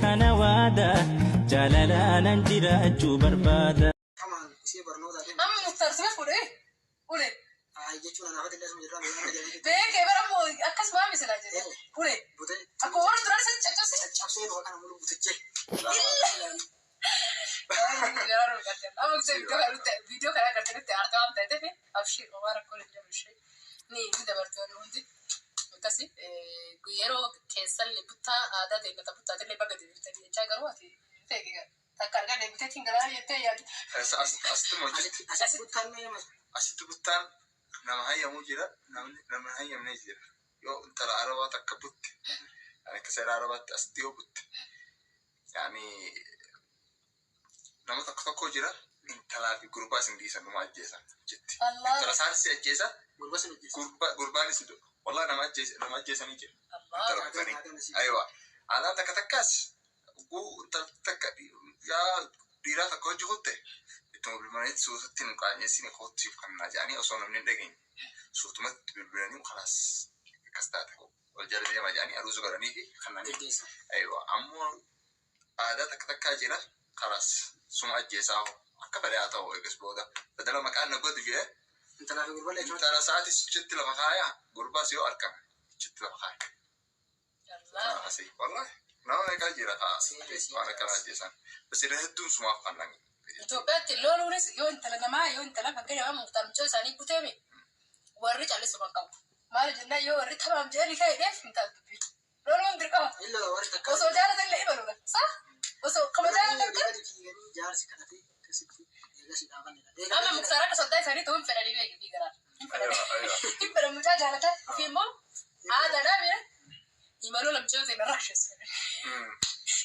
kana waada jaalalaanan jiraachuu barbaada. Qamaan isii barnootaa fi Amma muktaar sima fuudhee ule. Ayi jechuun anaafatti illee asuma jirraa miidhaan jedhanii Beekee bara immoo akkas maami silaa jedhee ule. butee Akkuma warra duraan isa caccabse. caccabsee dhufa kana mulu butichee. Amma gisee viidiyoo kana agartanitti aartee waan ta'eef abshii homaa rakkoon hin jiru ishee ni ni dabarti wanni hundi akkasi yeroo keessallee buttaa aadaa ta'e mata buttaatillee baga deebitanii jechaa garuu ati feegi takka argaa deebiteetiin galaa jettee yaadu. Asitti moo Asitti asitti buttaan mee mas asitti buttaan nama hayyamuu jira, namni nama hayyamne jira. Yoo intala arabaa takka butte, akka seera arabaatti asitti yoo butte, yaani nama tokko tokko jira, intalaa fi gurbaa isin dhiisan numa ajjeesan jetti. Allah. Intala isaanis si ajjeesa, gurba sin hojjeessa. Gurbaanis wallah nama ajjeesa nama ajjeesanii jira. Allah. Intala butanii. Aywa. Aadaan takka takkaas guu intalti takka yaa dhiiraa takka hojii kutte ittuma bilbilanii suutatti nu qaanyeessini kootiif kannaa jedhanii osoo namni hin dhageenye suutumatti bilbilanii khalaas akkas taate wal jala deema jedhanii aruusa godhanii fi kannanii. Geggeessa. Aywa. Ammoo aadaa takka takkaa jira khalaas suma ajjeesaa hoo akka fedhe haa ta'u eegas booda badala maqaan na godhu jedhee Intalaa fi gurba jechuun intala isaatis achitti lafa kaaya gurbaas yoo argame achitti lafa kaaya. Allah. Asii wallahi nama meeqaa jira kaa waan akkana ajjeesan. Bas irra hedduun sumaaf kannan. Itoophiyaatti loluunis yoo intala namaa yoo intala fakkeenyaaf muktaar mucoo isaanii buteemi warri callisuma qabu. Maal jennaan yoo warri tabaam jedhanii ka'eef hin taatu dubbii. Loluun dirqama. Illa warri takka. Osoo jaalatan illee imaluudha. Sa? Osoo kama jaalatan kan Gadi fiiganii jaarsi kadhatee akkasitti eegas dhaabanidha. amma muktaar akka soddaa isaanii ta'uu hin fedhanii beeku fi garaa. Hin fedhanii. Aywa. Hin fedhan mucaa jaalatan ofii immoo aadaadhaa bira imaluu lamchoo ta'e narraa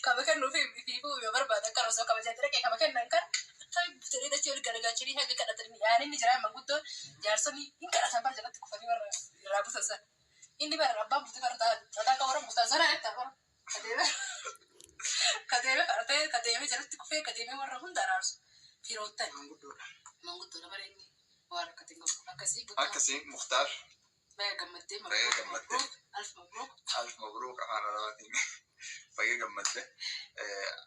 kaba kennuu fi fiifuu yoo barbaada akka osoo kabajaa dhaqee kaba kennan kan akkami butanii dachee ol garagalchanii haga kadhatanii yaani inni jira manguddoon jaarsonni hin kadhatan bara jalatti kufanii warra irraa butan sana. Inni bara abbaan buute bara taa'aa akka warra butan sana itti bara kadeeme kadeeme kadhatee kadeeme jalatti kufee kadeeme warra hunda araarsu firoottan Manguddoodha. manguddoodha bara inni waan akkasiin qabu akkasii buttaa Akkasii Muktaar baga gammaddee. Baga gammaddee. Alf mabruuk. Alf mabruuk afaan arabaatiin baga gammadde.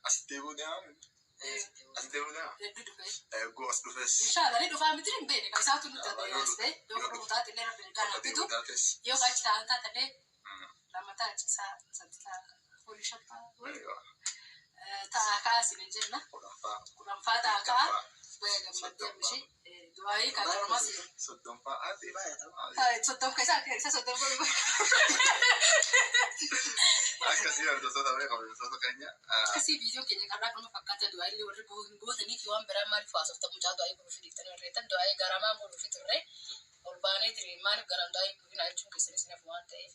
Asitti deebi'uu deemaa? Asitti deebi'uu deemaa? Hedduu dhufee. Eeguu as dhufes. Inshallah ni dhufaa miti hin beekne kan isaatu nutti adda ta'e yoo dhufuu taate illee rabbi gargaara Akka fidu deebi'uu taates. yoo achi taa'an taate illee lammataa cisaa santitaa foolii shabbaa Aywa. ta'a kaasine jenna Kudhanfaa. kudhanfaa ta'a ka'a baga gammaddee mishee du'aayii kan garumas Soddomfaa ati. Soddom keessaa isa soddom godhu. Akkasii hordoftoota fi kabajamtoota keenya. Akkasii viidiyoo keenya karraa kanuma fakkaata du'aa illee warri gootanii fi waan biraa maaliif haasofta mucaa du'aa godhuuf dhiiftanii warreettan du'aa garamaa godhuuf turre ol baanee ture maaliif garaan du'aa godhina jechuun keessanis nafu waan ta'eef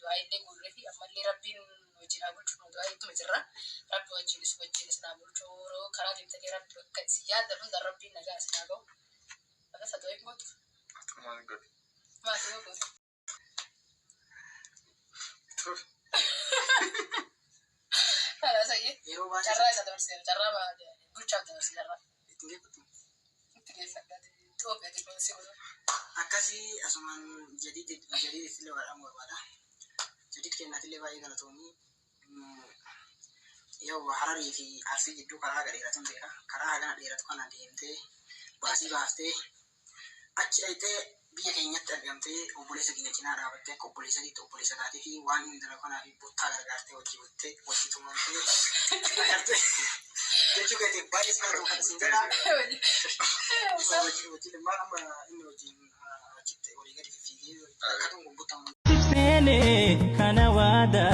du'aa illee godhee fi ammallee rabbiin wajjin haa bulchu nu du'aa ittuma jirra rabbi wajjinis wajjinis naa bulchu yeroo karaa deemtanii rabbi bakka isin yaaddan hunda rabbiin nagaa isin haa ga'u. Akkasa du'aa hin gootu. Maal godhe? Maal yoo gootu? Kanaas ayyee Yeroo baay'ee carraa isa dabarseera carraa bulchaaf dabarse carraa. Ittiin geeffattu. Itti geeffadhaa. Itoophiyaa xiqqoo si godhu. Akkasii asumaan jadiid jadiid illee badhaamuu barbaada. Jadiid kennaatillee baay'ee galatoomii. Yoo Hararii fi Arsii jidduu karaa haga dheeratuun beeka. Karaa hagana dheeratu kana deemtee baasii baaftee achi dhayxee biyya keenyatti argamtee obboleessa kiyya cinaa dhaabattee akka obboleessa keetti obboleessa taatee fi waan inni dalagu kanaa fi buttaa gargaartee hojii buttee hojii tumamtee agartee jechuu keetiif baay'ee si galatoomfadha siin jedha. Hojii hojii maal amma inni hojiin achitti olii gadi fiffiigee rakkatuun kun buttamu. Seene kana waada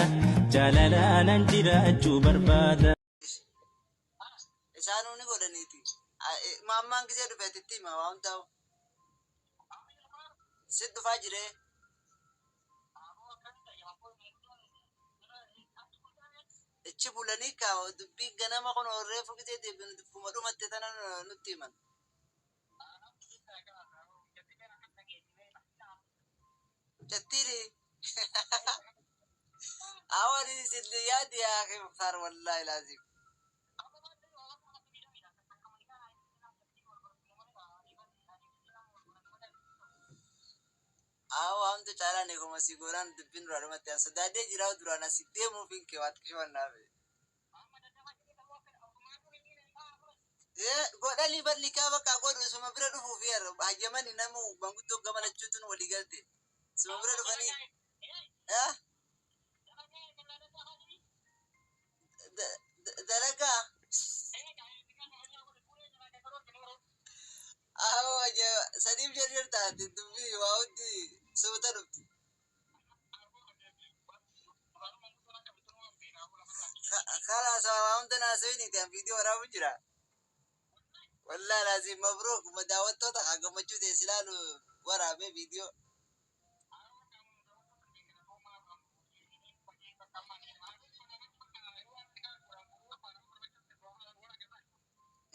jaalalaanan jiraachuu barbaada. Isaanuu ni godhaniiti. Maammaan gisee dhufe ati itti hima waa hundaa'u. Sit dhufaa jiree. Ichi bulanii kaa dubbiin ganama kun reefu gisee deebinu dubbuma dhumatte tana nutti himan. Mucattiini. Awani isin yaadi yaa akhi Muktaar wallahi laazim. Awa hamtu caalaa ni kuma si goonaan dubbiin duraa dhumatti an sodaadhee jiraa duraan asi deemuuf hin kee waa xiqqishoo naafe. Godhanii bar nikaa bakka godhu suma bira dhufuuf yarra hayyamani namu manguddoo gamalachuutu walii galte suma bira dhufanii. Dalagaa sadiif jarjar taate dubbii waa hundi suuta dhufti. Kalaas waa hunda naasawiniiti an viidiyoo waraabu jira. Wallahi laazim mabruuk daawwattoota haa gammachuu ta'e silaalu waraabee viidiyoo.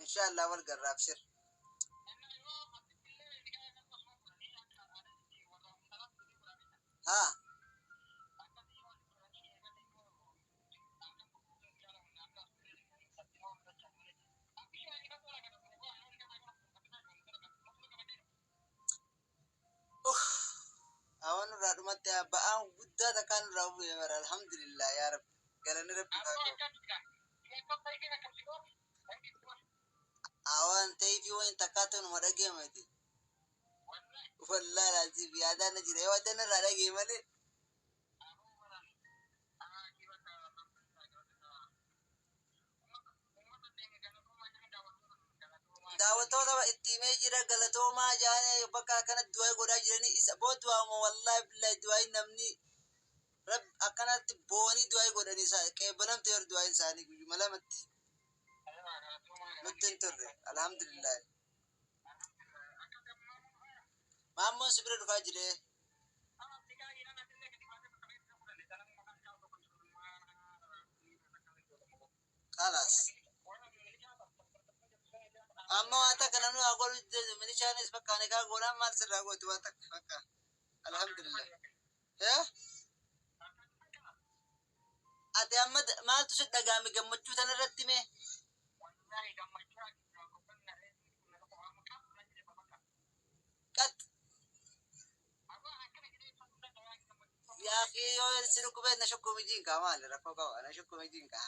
Inshallah wal garra abshir. Haa. Hawan nurraa dhumatti ba'aan guddaa takkaan nurraa bu'e mara alhamdulillah yaa rabbi galanni rabbi haa ga'u. Hawan ta'eefi wayin takkaa ta'u numa dhageemati. Wallahi laazim yaadaan na jira yoo adda nurraa dhagee malee. Daawwattoota itti himee jira galatoomaa jaanii bakka akkanatti du'aa godhaa jiranii isa boo du'aama wallahi billahi du'aa namni rabbi akkanatti boonii du'aa godhanii isaa qeebbalamte yoo du'aa isaanii guyyuma lamatti nutti hin turre alhamdulillah. Maammoon si bira dhufaa jiree. Kalaas. Amma waa takka namni waa godhu milishaanis bakka ani kaa godhaan maal sirraa gootu waa takka bakka alhamdulillah. Ati amma maaltu si dhagaame gammachuu tana irratti mee? Qat. Yaa akhi yoo si dhukkubee na shukkumi jinka maali rakkoo qaba na shukkumi jinka.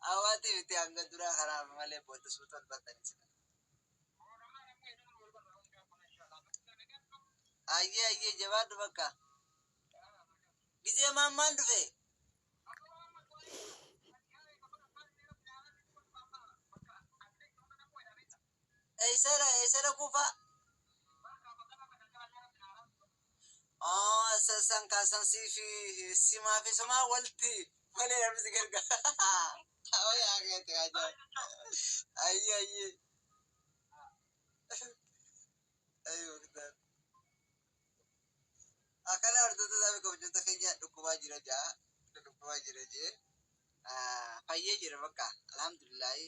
Hawaati miti hanga duraa karaa malee booda suuta ol bartanii sila. Ayyee ayyee jabaadhu bakka. Gizee maammaan dhufe. Eessara eessara kuufaa? San kaasan siifi simaa fi sumaa walti malee namni si gargaara. Awwa yaa keeti ajaa'iba. Ayyee ayyee. Ayyoo kitaaba. Akkana hordoftoota fi kabajamtoota keenya dhukkubaa jira jaa. Dhukkubaa jira jee. Fayyee jira bakka alhamdulillahi.